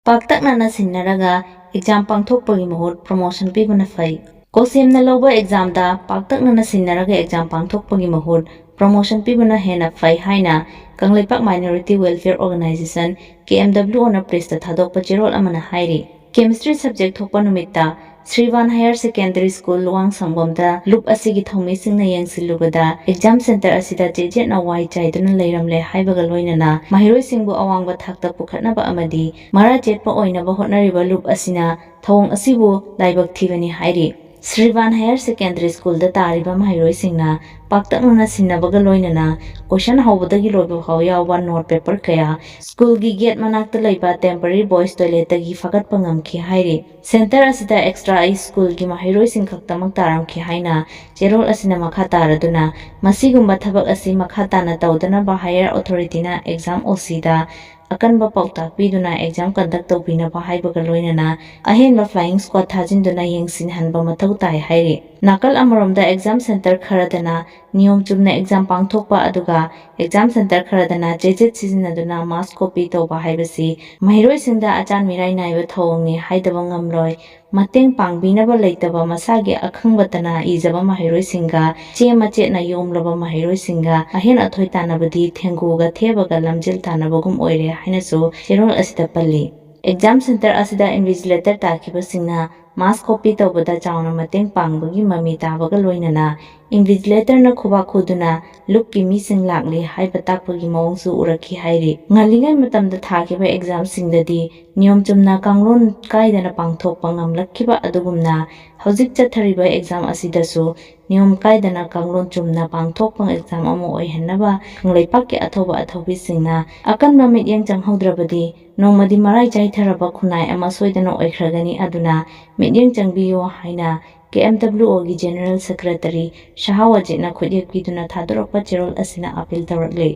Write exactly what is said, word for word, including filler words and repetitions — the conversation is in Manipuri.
ꯄꯥꯛꯇꯛꯅꯅ ꯁꯤꯟꯅꯔꯒ ꯑꯦꯛꯖꯥꯝ ꯄꯥꯡꯊꯣꯛꯄꯒꯤ ꯃꯍꯨꯠ ꯄ꯭ꯔꯣꯃꯣꯁꯟ ꯄꯤꯕꯅ ꯐꯩ꯫ ꯀꯣꯁꯦꯝꯅ ꯂꯧꯕ ꯑꯦꯛꯖꯥꯝꯗ ꯄꯥꯛꯇꯛꯅꯅ ꯁꯤꯟꯅꯔꯒ ꯑꯦꯛꯖꯥꯝ ꯄꯥꯡꯊꯣꯛꯄꯒꯤ ꯃꯍꯨꯠ ꯄ꯭ꯔꯣꯃꯣꯁꯟ ꯄꯤꯕꯅ ꯍꯦꯟꯅ ꯐꯩ ꯍꯥꯏꯅ ꯀꯪꯂꯩꯄꯥꯛ Minority Welfare Organization, ꯀꯦ ꯑꯦꯝ ꯗꯕ꯭ꯂꯤꯎ ꯑꯣꯅ ꯄ꯭ꯔꯦꯁꯇ ꯊꯥꯗꯣꯛꯄ ꯆꯦꯔꯣꯜ ꯑꯃꯅ ꯍꯥꯏꯔꯤ꯫ ꯀꯦꯃꯤꯁꯇ꯭ꯔꯤ ꯁꯕꯖꯦꯛ ꯊꯣꯛꯄ ꯅꯨꯃꯤꯠꯇ ꯁ꯭ꯔꯤꯕꯥꯟ ꯍꯥꯌꯔ ꯁꯦꯀꯦꯟꯗꯔꯤ ꯁ꯭ꯀꯨꯜ ꯂꯨꯋꯥꯡꯁꯪꯕꯝꯗ ꯂꯨꯞ ꯑꯁꯤꯒꯤ ꯊꯧꯃꯤꯁꯤꯡꯅ ꯌꯦꯡꯁꯤꯜꯂꯨꯕꯗ ꯑꯦꯛꯖꯥꯝ ꯁꯦꯟꯇꯔ ꯑꯁꯤꯗ ꯆꯦꯠꯅ ꯋꯥꯏ ꯆꯥꯏꯗꯨꯅ ꯂꯩꯔꯝꯂꯦ ꯍꯥꯏꯕꯒ ꯂꯣꯏꯅꯅ ꯃꯍꯩꯔꯣꯏꯁꯤꯡꯕꯨ ꯑꯋꯥꯡꯕ ꯊꯥꯛꯇ ꯄꯨꯈꯠꯅꯕ ꯑꯃꯗꯤ ꯃꯔꯥ ꯆꯦꯠꯄ ꯑꯣꯏꯅꯕ ꯍꯣꯠꯅꯔꯤꯕ ꯂꯨꯞ ꯑꯁꯤꯅ ꯊꯧꯑꯣꯡ ꯑꯁꯤꯕꯨ ꯂꯥꯏꯕꯛ ꯊꯤꯕꯅꯤ ꯍꯥꯏꯔꯤ꯫ ꯁ꯭ꯔꯤꯕꯥꯟ ꯍꯥꯌꯔ ꯁꯦꯀꯦꯟꯗꯔꯤ ꯁ꯭ꯀꯨꯜꯗ ꯇꯥꯔꯤꯕ ꯃꯍꯩꯔꯣꯏꯁꯤꯡꯅ ꯄꯥꯛꯇꯛꯅꯅ ꯁꯤꯟꯅꯕꯒ ꯂꯣꯏꯅꯅ ꯀꯣꯏꯁꯟ ꯍꯧꯕꯗꯒꯤ ꯂꯣꯏꯕ ꯐꯥꯎ ꯌꯥꯎꯕ ꯅꯣꯠ ꯄꯦꯄꯔ ꯀꯌꯥ ꯁ꯭ꯀꯨꯜꯒꯤ ꯒꯦꯠ ꯃꯅꯥꯛꯇ ꯂꯩꯕ ꯇꯦꯝꯄꯔꯔꯤ ꯕꯣꯏꯁ ꯇꯣꯏꯂꯦꯠꯇꯒꯤ ꯐꯥꯒꯠꯄ ꯉꯝꯈꯤ ꯍꯥꯏꯔꯤ꯫ ꯁꯦꯟꯇꯔ ꯑꯁꯤꯗ ꯑꯦꯛꯁꯇ꯭ꯔꯥ ꯁ꯭ꯀꯨꯜꯒꯤ ꯃꯍꯩꯔꯣꯏꯁꯤꯡ ꯈꯛꯇꯃꯛ ꯇꯥꯔꯝꯈꯤ ꯍꯥꯏꯅ ꯆꯦꯔꯣꯜ ꯑꯁꯤꯅ ꯃꯈꯥ ꯇꯥꯔꯗꯨꯅ, ꯃꯁꯤꯒꯨꯝꯕ ꯊꯕꯛ ꯑꯁꯤ ꯃꯈꯥ ꯇꯥꯅ ꯇꯧꯗꯅꯕ ꯍꯥꯌꯔ ꯑꯣꯊꯣꯔꯤꯇꯤꯅ ꯑꯦꯛꯖꯥꯝ ꯑꯣ ꯁꯤꯗ ꯑꯀꯟꯕ ꯄꯥꯎꯇꯥꯛ ꯄꯤꯗꯨꯅ ꯑꯦꯛꯖꯥꯝ ꯀꯟꯗꯛ ꯇꯧꯕꯤꯅꯕ ꯍꯥꯏꯕꯒ ꯂꯣꯏꯅꯅ ꯑꯍꯦꯟꯕ ꯐ꯭ꯂꯥꯏꯌꯤꯡ ꯁ꯭ꯀ꯭ꯋꯥꯗ ꯊꯥꯖꯤꯟꯗꯨꯅ ꯌꯦꯡꯁꯤꯟꯍꯟꯕ ꯃꯊꯧ ꯇꯥꯏ ꯍꯥꯏꯔꯤ꯫ ꯅꯥꯀꯜ ꯑꯃꯔꯣꯝꯗ ꯑꯦꯛꯖꯥꯝ ꯁꯦꯟꯇꯔ ꯈꯔꯗꯅ ꯅꯤꯌꯣꯝ ꯆꯨꯝꯅ ꯑꯦꯛꯖꯥꯝ ꯄꯥꯡꯊꯣꯛꯄ, ꯑꯗꯨꯒ ꯑꯦꯛꯖꯥꯝ ꯁꯦꯟꯇꯔ ꯈꯔꯗꯅ ꯆꯦꯖꯦꯠ ꯁꯤꯖꯤꯟꯅꯗꯨꯅ ꯃꯥꯁ ꯀꯣꯄꯤ ꯇꯧꯕ ꯍꯥꯏꯕꯁꯤ ꯃꯍꯩꯔꯣꯏꯁꯤꯡꯗ ꯑꯆꯥꯟ ꯃꯤꯔꯥꯏ ꯅꯥꯏꯕ ꯊꯧꯑꯣꯡꯅꯤ ꯍꯥꯏꯗꯕ ꯉꯝꯂꯣꯏ꯫ ꯃꯇꯦꯡ ꯄꯥꯡꯕꯤꯅꯕ ꯂꯩꯇꯕ ꯃꯁꯥꯒꯤ ꯑꯈꯪꯕꯇꯅ ꯏꯖꯕ ꯃꯍꯩꯔꯣꯏꯁꯤꯡꯒ ꯆꯦ ꯃꯆꯦꯠꯅ ꯌꯣꯝꯂꯕ ꯃꯍꯩꯔꯣꯏꯁꯤꯡꯒ ꯑꯍꯦꯟ ꯑꯊꯣꯏ ꯇꯥꯟꯅꯕꯗꯤ ꯊꯦꯡꯒꯨꯒ ꯊꯦꯕꯒ ꯂꯝꯖꯦꯜ ꯇꯥꯟꯅꯕꯒꯨꯝ ꯑꯣꯏꯔꯦ ꯍꯥꯏꯅꯁꯨ ꯆꯦꯔꯣꯜ ꯑꯁꯤꯗ ꯄꯜꯂꯤ꯫ ꯑꯦꯛꯖꯥꯝ ꯁꯦꯟꯇꯔ ꯑꯁꯤꯗ ꯏꯟꯚꯤꯖꯤꯂꯦꯇꯔ ꯇꯥꯈꯤꯕꯁꯤꯡꯅ ꯃꯥꯁ ꯀꯣꯄꯤ ꯇꯧꯕꯗ ꯆꯥꯎꯅ ꯃꯇꯦꯡ ꯄꯥꯡꯕꯒꯤ ꯃꯃꯤ ꯇꯥꯕꯒ ꯂꯣꯏꯅꯅ ꯏꯟꯚꯤꯖꯤꯂꯦꯇꯔꯅ ꯈꯨꯕꯥꯛ ꯈꯨꯗꯨꯅ ꯂꯨꯞꯀꯤ ꯃꯤꯁꯤꯡ ꯂꯥꯛꯂꯤ ꯍꯥꯏꯕ ꯇꯥꯛꯄꯒꯤ ꯃꯑꯣꯡꯁꯨ ꯎꯔꯛꯈꯤ ꯍꯥꯏꯔꯤ꯫ ꯉꯜꯂꯤꯉꯩ ꯃꯇꯝꯗ ꯊꯥꯈꯤꯕ ꯑꯦꯛꯖꯥꯝꯁꯤꯡꯗꯗꯤ ꯅꯤꯌꯣꯝ ꯆꯨꯝꯅ ꯀꯥꯡꯂꯣꯟ ꯀꯥꯏꯗꯅ ꯄꯥꯡꯊꯣꯛꯄ ꯉꯝꯂꯛꯈꯤꯕ ꯑꯗꯨꯒꯨꯝꯅ ꯍꯧꯖꯤꯛ ꯆꯠꯊꯔꯤꯕ ꯑꯦꯛꯖꯥꯝ ꯑꯁꯤꯗꯁꯨ ꯅꯤꯌꯣꯝ ꯀꯥꯏꯗꯅ ꯀꯥꯡꯂꯣꯟ ꯆꯨꯝꯅ ꯄꯥꯡꯊꯣꯛꯄ ꯑꯦꯛꯖꯥꯝ ꯑꯃ ꯑꯣꯏꯍꯟꯅꯕ ꯀꯪꯂꯩꯄꯥꯛꯀꯤ ꯑꯊꯧꯕ ꯑꯊꯧꯕꯤꯁꯤꯡꯅ ꯑꯀꯟꯕ ꯃꯤꯠꯌꯦꯡ ꯆꯪꯍꯧꯗ꯭ꯔꯕꯗꯤ ꯅꯣꯡꯃꯗꯤ ꯃꯔꯥꯏ ꯆꯥꯏꯊꯔꯕ ꯈꯨꯟꯅꯥꯏ ꯑꯃ ꯁꯣꯏꯗꯅ ꯑꯣꯏꯈ꯭ꯔꯒꯅꯤ, ꯑꯗꯨꯅ ꯃꯤꯠꯌꯦꯡ ꯆꯪꯕꯤꯌꯨ ꯍꯥꯏꯅ ꯀꯦ ꯑꯦꯝ ꯗꯕ꯭ꯂꯤꯎ ꯑꯣꯒꯤ ꯖꯦꯅꯔꯦꯜ ꯁꯦꯀ꯭ꯔꯦꯇꯔꯤ ꯁꯍꯥ ꯋꯥꯖꯤꯠꯅ ꯈꯨꯠꯌꯦꯛ ꯄꯤꯗꯨꯅ ꯊꯥꯗꯣꯔꯛꯄ ꯆꯦꯔꯣꯜ ꯑꯁꯤꯅ ꯑꯥꯄꯤꯜ ꯇꯧꯔꯛꯂꯤ꯫